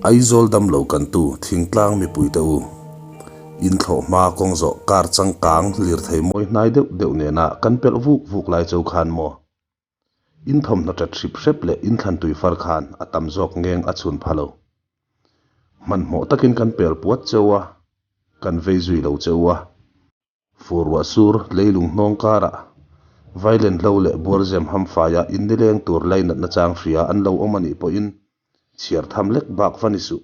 Aizawl damlo kantu thingtlang mipuite u, in thlawh hma kawng zawh kar changkang lirthei mawi hnai deuh deuh nena kan pelh vuk vuk lai cho khan maw? In thawmhnaw ṭat hrip hrep leh in thlantui far khan a tam zawk ngeng a chhun pha lo. Hmanhmawh takin kan pel puat cheu a, kan vei zui lo cheu a. Fur ruah sur leilung hnawng karah vailen hlo leh buarzem hamfaia in nileng tur lainatna chang hria an lo awm a nih pawhin chhiar tham lek bak va ni suh.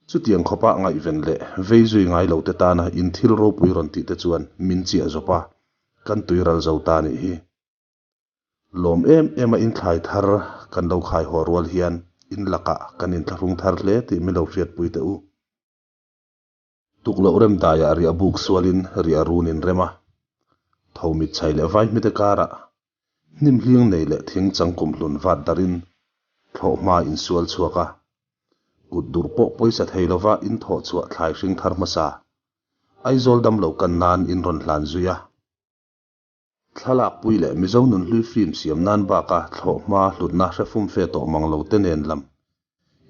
Chutiang khawpa ngaihven leh vei zui ngai lo te tana in thil ropui rawn tih te chuan min chiah zawp a, kan tuiral zo ta nih hi. Lawm em em a inthlai thar kan lo khai haw rual hian in lakah kan inthlahrung thar hle tih min lo hriatpui teh u. Tukloh rem daiah riah buk sualin riah run in rem a, tho mitchhai leh vaihmite karah hnim hling nei leh thing chang kumhlun vat darin thlawh hma in sual chhuak a, kut dur pawh pawisa thei lova in thawh chhuah thlai hring thar hmasa Aizawl damlo kan nan in rawn hlan zui a. Thlalakpui leh Mizo nunhlui film siam nan baka thlawh hma hlutna hre fumfe tawh mang lo te nen lam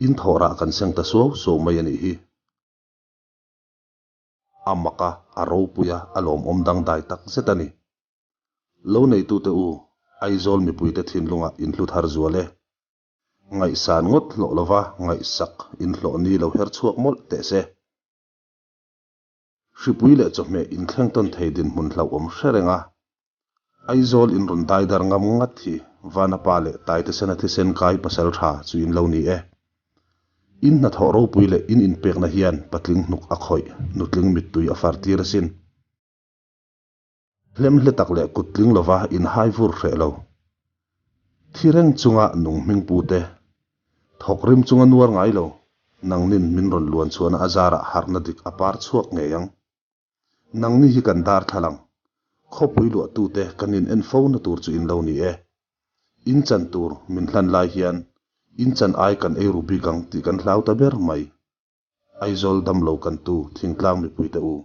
in thawhrah kan seng ta suau suau mai a nih hi. A mak a, a ropui a, a lawmawm dangdai tak zet a ni. Lo neitute u, Aizawl mipuite thinlungah in hlu thar zual e. Ngaihsan ngawt hlawh lova ngaihsak in hlawh ni lo her chhuak mawlh teh se. Hripui leh chawhmeh inthleng tawn thei dinhmun hlauhawm hre reng a, Aizawl in rawn daidar ngam ngat hi Vanapa leh Taitesena thisen kai pasal tha chu in lo ni e. In hnathawh ropui leh in inpekna hian patling hnuk a khawih, nutling mittui a far tir asin. Hlemhle tak leh kut tling lova in hai vur hreh lo. Thi reng chunga nung hming pu te, thawk rim chunga nuar ngai lo, nangnin min rawn luan chhuahna a zarah harhna dik a par chhuak ngei ang. Nangni hi kan darthlalang, khawpui luahtute kan in en fo na tur chu in lo ni e. In chan tur min hlan lai hian in chan ai kan ei ru bik ang tih kan hlau ta ber mai. Aizawl damlo kantu thingtlang mipuite u.